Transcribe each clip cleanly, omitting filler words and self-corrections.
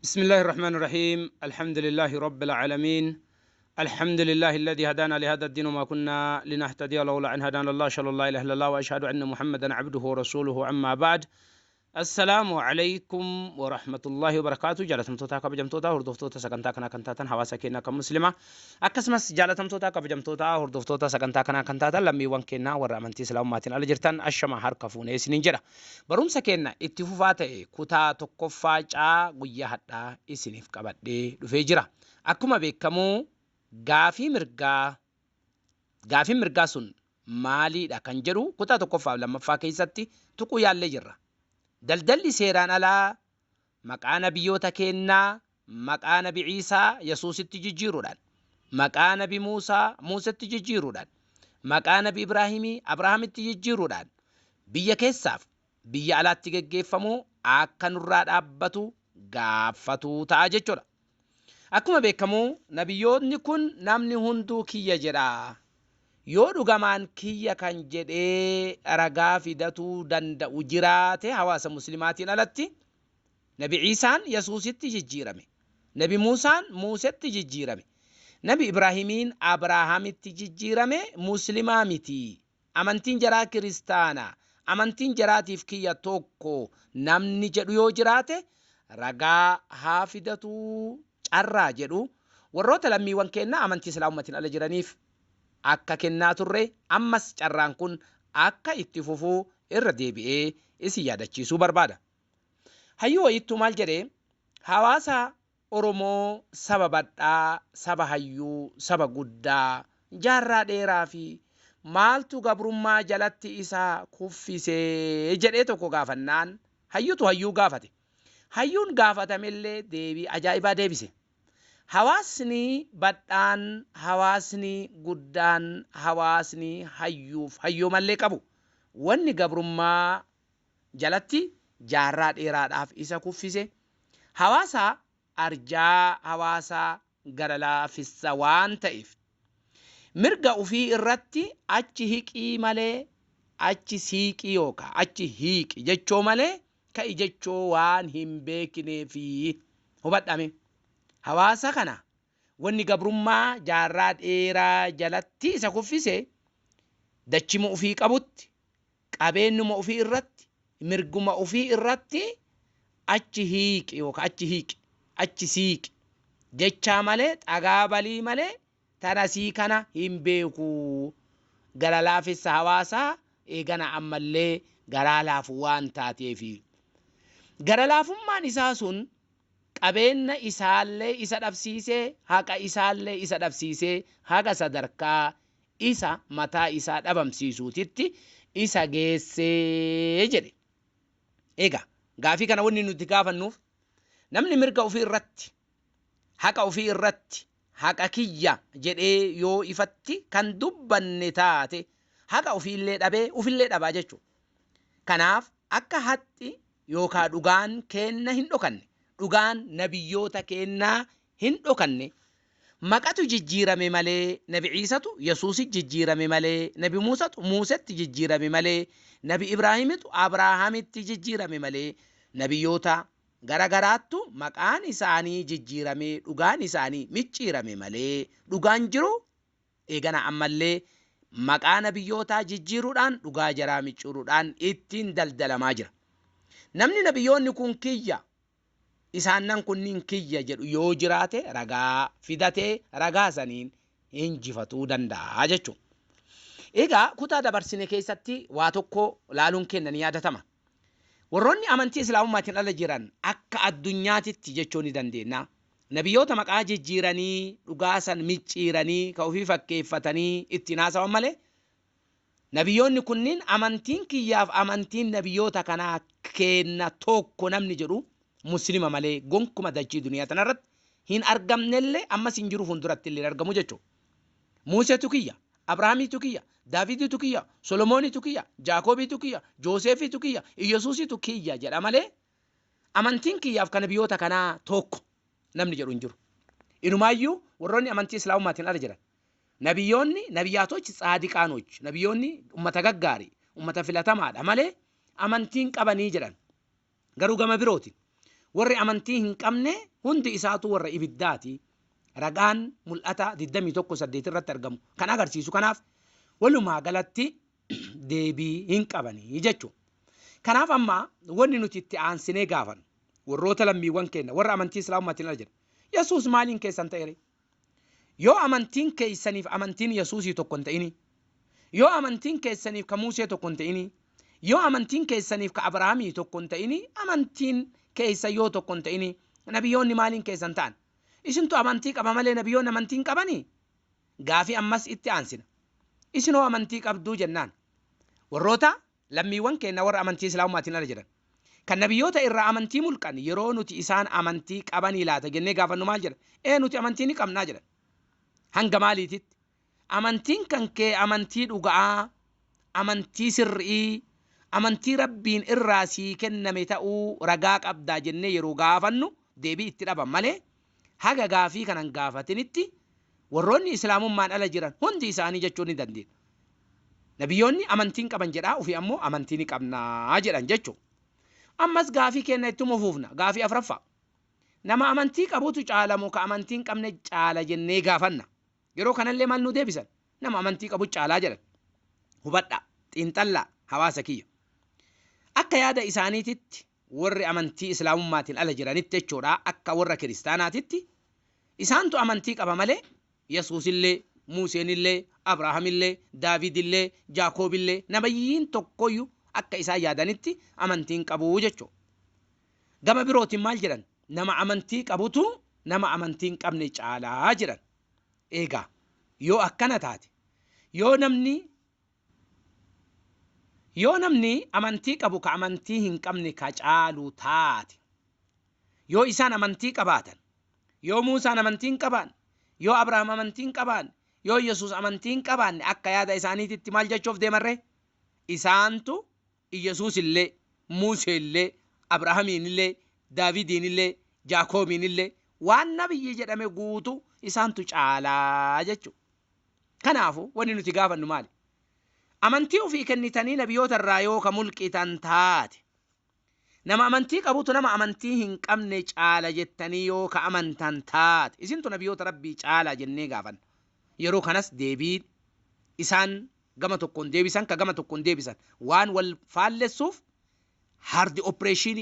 بسم الله الرحمن الرحيم، الحمد لله رب العالمين، الحمد لله الذي هدانا لهذا الدين وما كنا لنهتدي لولا أن هدانا الله، أشهد أن لا إله إلا الله وأشهد أن محمدا عبده ورسوله، أما بعد، السلام عليكم ورحمة الله وبركاته. Jaalatamtoota, kabajamtoota hordoftoota sagantaa kanaa kan taatan hawaasa keenya kan muslimaa, akkasumas jaalatamtoota, kabajamtoota hordoftoota sagantaa kanaa kan taatan lammiiwwan keenyaa warra amantii islaamummaatiin ala jirtan, ashama harka fuunee isiniin jedha. Barumsa keenya itti fufaa ta'e kutaa tokkoffaa caa guyyaa hadhaa isiniif qabadhee dhufee jira. Akkuma beekamu gaafii mirgaa, gaafiin mirgaa sun maaliidha kan jedhu kutaa tokkoffaa fi lammaffaa keessatti tuquu yaallee jirra. Daldalli seeraan alaa maqaa nabiyyoota keennaa, maqaa Nabi Ciisaa Yesuusitti jijjiiruudhaan, maqaa Nabi Muusaa Muusetti jijjiiruudhaan, maqaa Nabi Ibraahimii Abrahaamitti jijjiiruudhaan biyya keessaaf biyya alaatti geggeeffamu akka nurraa dhaabbatu gaaffatuu ta'a jechuudha. Akkuma beekamu nabiyyootni kun namni hunduu kiyya jedha. Yoo dhugamaan kiyya kan jedhee ragaa fidatuu danda'u jiraate, hawaasa muslimaatiin alatti Nabi Ciisaan Yesuusitti jijjiirame. Nabi Muusaan Muusetti jijjiirame. Nabi Ibraahimiin Abrahaamitti jijjiirame, muslimaa miti. Amantiin jaraa kiristaana. Amantiin jaraatiif kiyya tokko namni jedhu yoo jiraate ragaa haa fidatuu carraa jedhu warroota lammiiwwan keennaa amantii islaamummatiin ala jiraniif akka kennaa turre, ammas carraan kun akka itti fufuu irra deebi'ee isin yaadachiisuu barbaada. Hayyuu wayittuu maal jedhe? Hawaasa Oromoo saba badhaa, saba hayyuu, saba guddaa, jaarraa dheeraa fi maaltu gabrummaa jalatti isa kuffise jedhee tokko gaafannaan, hayyutu hayyuu gaafate. Hayyuun gaafatamellee deebii ajaa'ibaa deebise. Hawaasni badhaan, hawaasni guddaan, hawaasni hayyuuf hayyoomallee qabu wanni gabrummaa jalatti jaarraa dheeraadhaaf isa kuffise hawaasa arjaa, hawaasa gara laafissa waan ta'eef, mirga ufii irratti achi hiqii malee achi siiqii yookaa achi hiiqi jechoo malee ka'i jechoo waan hin beekneefi. Hubadhaa mee, hawaasa kana wanni gabrummaa jaarraa dheeraa jalatti isa kuffise dachima ufii qabutti, qabeennuma ufii irratti, mirguma ufii irratti achi hiiqi yookaan achi hiiqi, achi siiqi jechaa malee, xagaa balii malee tana sii kana hin beeku. Gara laafessa hawaasaa eegana ammallee garaa laafu waan taateefi. Gara laafummaan isaa sun qabeenna isaallee isa dhabsiisee, haqa isaallee isa dhabsiisee, haga sadarkaa isa mataa isaa dhabamsiisuutitti isa geessee jedhe. Egaa gaafii kana wanni nuti gaafannuuf, namni mirga ofii irratti, haqa ofii irratti haqa kiyya jedhee yoo ifatti kan dubbanne taate, haqa ofiillee dhabee ufillee dhabaa jechuudha. Kanaaf akka haqxi yookaa dhugaan keenna hin dhokanne, dhugaan nabiyyoota keennaa hin dhokanne, maqatu jijjiirame malee Nabi Ciisatu Yesuusi jijjiirame malee, Nabi Muusatu Muusetti jijjiirame malee, Nabi Ibraahimitu Abrahaamitti jijjiirame malee, nabiyyoota gara garaattu maqaan isaanii jijjiiramee dhugaan isaanii micciirame malee, dhugaan jiru eegana ammallee maqaa nabiyyootaa jijjiiruudhaan, dhugaa jaraa micciiruudhaan ittiin daldalamaa jira. Namni nabiyyoonni kun kiyya, isaannan kunniin kiyya jedhu yoo jiraate ragaa fidatee ragaa saniin injifatuu danda'a jechuudha. Egaa kutaa dabarsine keessatti waa tokko laaluun keenya ni yaadatama. Warroonni amantii Islaamummaatiin ala jiran akka addunyaatitti jechuu ni dandeenya. Nabiyyoota maqaa jijjiiranii, dhugaa san micciiranii, ka ofii fakkeeffatanii ittiin haasawan malee, nabiyyoonni kunniin amantiin kiyyaaf amantiin nabiyyoota kanaa keenna tokko namni jedhu muslima malee gonkuma dachii duniyaa tanarratti hin argamnellee, ammas hin jiru, fuulduratti illee hin argamu jechuudha. Muusetu kiyya, Abrahaamiitu kiyya, Daaviditu kiyya, Solomoonitu kiyya, Jaakoobiitu kiyya, Jooseefitu kiyya, Iyyasuusitu kiyya jedha malee amantiin kiyyaaf kan nabiyyoota kanaa tokko namni jedhu hin jiru. Inumaayyuu warroonni amantii Islaamummaatiin ala jiran nabiyyoonni nabiyyaatoch tsaadiqaanoch, nabiyyoonni ummata gaggaarii, ummata filatamaadha malee amantiin qabanii jedhan. Garuu gama birootiin Warri amantii hin qabne hundi isaatu warra ibiddaati. Ragaan Mul'ata 21:8 irratti argamu kan agarsiisu kanaaf walumaa galatti deebii hin qabanii jechuudha. Kanaaf amma wanni nuti itti aansinee gaafannu warroota lammiiwwan keenya warra amantii Islaamummaatiin ala jedhan, Yesuus maaliin keessan ta'ere? Yoo amantiin keessaniif amantiin Yesuusii tokko hin ta'ini, yoo amantiin keessaniif ka Muusee tokko hin ta'ini, yoo amantiin keessaniif ka Abrahaamii tokko hin ta'ini, amantiin keessan yoo tokko hin ta'ini, nabiyyoonni maaliin keessan ta'an? Isintu amantii qaba malee nabiyyoonni amantii hin qabanii? Gaafii ammas itti aansina. Isinoo amantii qabduu jennaan. Warroota lammiiwwan keenna warra amantii Islaamummaatiin ala jiran, kan nabiyyoota irraa amantii mulqan yeroo nuti isaan amantii qabanii laata jennee gaafannu maal jedhan? Ee, nuti amantii ni qabnaa jedhan. Hanga maaliititti? Amantiin kan kee amantii dhuga'aa, amantii sirri'ii, amantii Rabbiin irraa sii kenname ta'uu ragaa qabdaa jennee yeroo gaafannu deebii itti dhaban malee, haga gaafii kana hin gaafatinitti warroonni Islaamummaan ala jiran hundi isaanii jechuun ni dandeenya. Nabiyyoonni amantii hin qaban jedhaa, ofii ammoo amantii ni qabnaa jedhan jechuudha. Ammas gaafii keenna ittuma fuufna. Gaafii afraffaa. Nama amantii qabutu caala moo ka amantii hin qabne caala jennee gaafanna. Yeroo kanallee maal nuu deebisan? Nama amantii qabu caalaa jedhan. Hubadhaa, xiinxallaa, hawaasa kiyya. Akka yaada isaaniititti, warri amantii Islaamummaatiin ala jiranitti jechuudha, akka warra kiristaanaatitti isaantu amantii qaba malee Yesuusillee, Muuseenillee, Abrahaamillee, Daavidillee, Jaakoobillee, nabayyiin tokkoyyuu akka isaan yaadanitti amantii hin qabu jechuudha. Gama birootiin maal jedhan? Nama amantii qabutu nama amantii hin qabne caalaa jedhan. Eegaa yoo akkana taate, yoo namni amantii qabu ka amantii hin qabne ka caalu taate, yoo isaan amantii qabaatan, yoo Muusaan amantii hin qabaanne, yoo Abrahaam amantii hin qabaanne, yoo Yesuus amantii hin qabaanne, akka yaada isaaniititti maal jechuuf deemarree? Isaantu Yesuus illee, Muusee illee, Abrahaamiin illee, Daavidiin illee, Jaakoobiin illee, waan nabiyyi jedhame guutuu isaantu caalaa jechuudha. Kanaafuu wanni nuti gaafannu maali? Amantii ofii kennitanii nabiyyoota irraa yoo ka mulqitan taate, nama amantii qabutu nama amantii hin qabne caala jettanii yoo ka amantan taate, isintu nabiyyoota Rabbii caalaa jennee gaafanna. Yeroo kanas deebii isaan gama tokkoon deebisan ka gama tokkoon deebisan waan wal faallessuuf, hard operation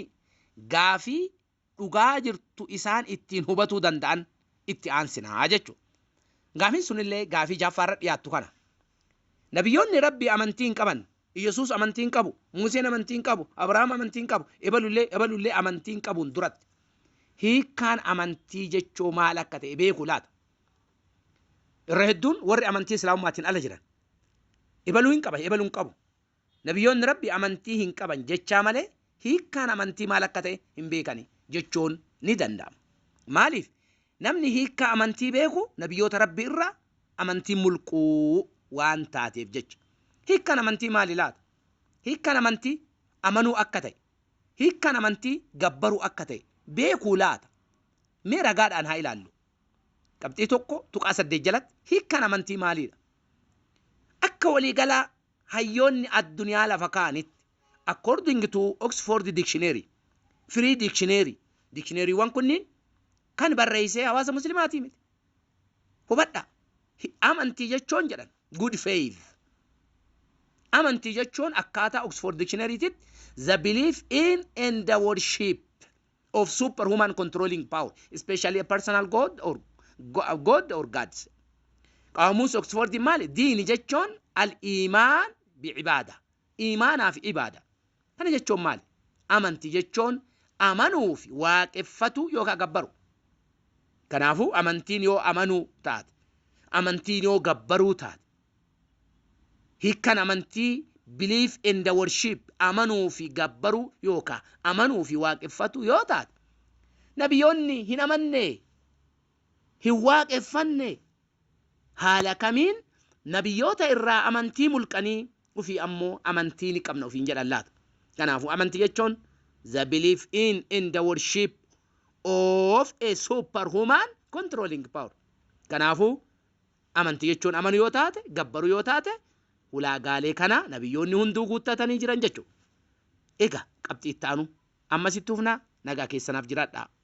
gaafii dhugaa jirtu isaan ittiin hubatuu danda'an itti aansinaa jechuudha. Gaafiin sunillee gaafii jaffaarra dhiyaattu kana. Nabiyyoonni Rabbii amantii hin qaban, Yesuus amantii hin qabu, Museen amantii hin qabu, Abrahaam amantii hin qabu, ebalullee ebalullee amantii hin qabuun duratti, hiikkaan amantii jechoo maal akka ta'e beeku laata? Irra hedduun warri amantii Islaamummaatiin ala jiran ebaluu hin qaba, ebaluu hin qabu. Nabiyyoonni Rabbii amantii hin qaban jechaa malee hiikkaan amantii maal akka ta'e hin beekani jechuun ni danda'ama. Maaliif? Namni hiikkaa amantii beeku nabiyyoota Rabbii irraa amantii mulquu waan taateef jecha. Hiikkaan amantii maali laata? Hiikkaan amantii amanuu akka ta'e, hiikkaan amantii gabbaruu akka ta'e beekuu laata? Mee ragaadhaan haa ilaallu. Qabxii 1.8 jalatti hiikkaan amantii maaliidha? Akka waliigalaa hayyoonni addunyaa lafa kaa'anitti, according to Oxford Dictionary, Free Dictionary, dictionaryewwan kunniin kan barreessee hawaasa muslimaatii miti. Hubadhaa. Amantii jechuun jedhan good faith. Amantii jechuun akkaataa Oxford Dictionarytitti the belief in and the worship of superhuman controlling power, especially a personal god or god or gods. Qaamuus Oxford maali? Diini jechuun al-iimaan bi'ibaada. Iimaanaa fi ibaada. Kana jechuun maali? Amantii jechuun amanuu fi waaqeffatu yookaan gabbaru. Kanaafuu amantiin yoo amanuu taate, amantiin yoo gabbaruu taate, hiikkan amantii belief in the worship, amanuu fi gabbaruu yookaan amanuu fi waaqeffatu yoo taate, nabiyyoonni hin amanne, hin waaqeffanne, haala kamiin nabiyyoota irraa amantii mulqanii ofii ammoo amantii ni qabna ofiin jedhan laata? Kanaafuu amantii jechuun the belief in the worship of a superhuman controlling power. Kanaafuu amantii jechuun amanuu yoo taate, gabbaruu yoo taate, ulaagaalee kana nabiyyoonni hunduu guuttatanii jiran jechuudha. Egaa qabxii itti aanu ammas itti fufnaa. Nagaa keessanaaf jiraadhaa.